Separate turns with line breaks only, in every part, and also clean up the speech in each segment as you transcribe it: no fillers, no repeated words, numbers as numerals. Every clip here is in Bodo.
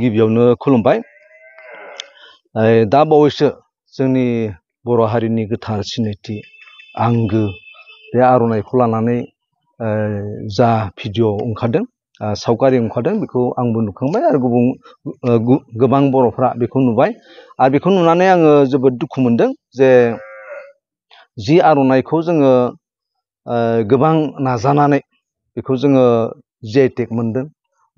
गिबियावनो खुलुमबाय। दा बावैसो जोंनि बर' हारिनि गोथार सिनायथि आंगो बे आर'नाइखौ लानानै जा भिडिअ ओंखारदों, सावगारि ओंखारदों, बेखौ आंबो नुखांबाय आरो गोबां बर'फ्रा बेखौ नुबाय। आरो बेखौ नुनानै आङो जोबोद दुखु मोनदों जे जि आर'नाइखौ जोङो गोबां नाजानानै बेखौ जोङो GI-टेग मोनदों।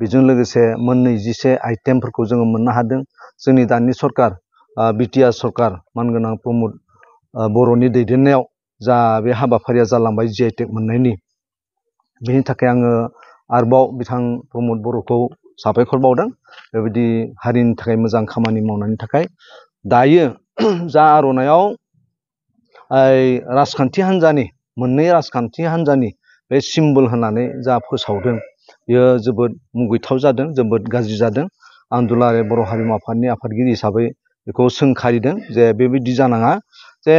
बेजों लोगोसे 26 आइटेमफोरखौ जोङो मोननो हादों। जोंनि दानि सरकार बिटिआर सरकार मानगोनां प्रमद बर'नि दैदेननायाव जा बे हाबाफारिया जालांबाय GI-टेग मोननायनि, बेनि थाखाय आङो आरोबाव बिथां प्रमद बर'खौ साबायखर बावदों, बेबायदि हारिनि थाखाय मोजां खामानि मावनायनि थाखाय। दायो जा आर'नाइयाव राजखान्थि हान्जानि मोननै राजखान्थि हान्जानि बे सिम्बल होनानै जा फोसावदों, बेयो जोबोद मुगैथाव जादों, जोबोद गाज्रि जादों। आं दुलाराय बर' हारिमु आफादनि आफादगिरि हिसाबै बेखौ सोंखारिदों जे बेबायदि जानाङा। जे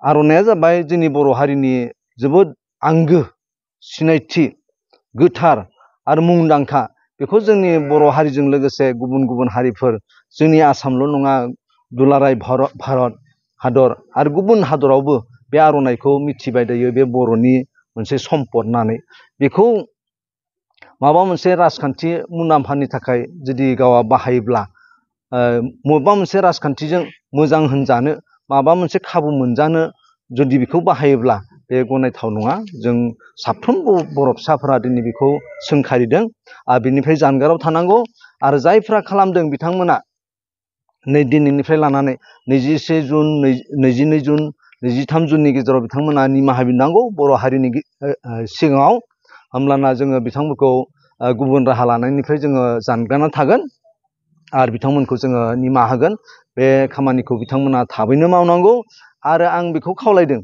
आर'नाइया जाबाय जोंनि बर' हारिनि जोबोद आंगो सिनायथि, गोथार आरो मुंदांखा। बेखौ जोंनि बर' हारिजों लोगोसे गुबुन गुबुन हारिफोर, जोंनि आसामल' नङा, दुलाराय भारत हादर आरो गुबुन हादरावबो बे आर'नाइखौ मिथिबाय दायो बे बर'नि मोनसे सम्पद होननानै। बेखौ माबा मोनसे राजखान्थि मुलाम्फानि थाखाय जुदि गावआ बाहायोब्ला, बबेबा मोनसे राजखान्थिजों मोजां होनजानो, माबा मोनसे खाबु मोनजानो जुदि बेखौ बाहायोब्ला बे गनायथाव नङा। जों साफ्रोमबो बर' फिसाफोरा दिनै बेखौ सोंखारिदों आरो बिनिफ्राय जानगाराव थानांगौ। आरो जायफ्रा खालामदों बिथांमोना नै दिनैनिफ्राय लानानै 21 जुन, 22 जुन, 23 जुननि गेजेराव बिथांमोना निमाहा बिनांगौ बर' हारिनि सिगाङाव। होमब्लाना जोङो बिथांमोनखौ गुबुन राहा लानायनिफ्राय जोङो जानगारना थागोन आरो बिथांमोनखौ जोङो निमाहा होगोन। बे खामानिखौ बिथांमोना थाबैनो मावनांगौ। आरो आं बेखौ खावलायदों,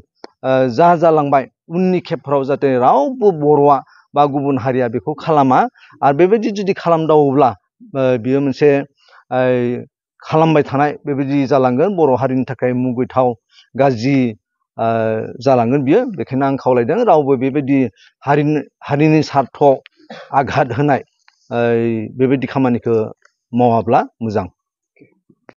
जा जालांबाय उननि खेबफ्राव जाहाथे रावबो बर'आ बा गुबुन हारिया बेखौ खालामा। आरो बेबायदि जुदि खालामदावोब्ला बियो मोनसे खालामबाय थानाय बेबायदि जालांगोन, बर' हारिनि थाखाय मुगैथाव गाज्रि जालांगोन बियो। बेखायनो आं खावलायदों रावबो बेबायदि हारिनि सार्थआव आघात होनाय बेबायदि खामानिखौ मावाब्ला मोजां।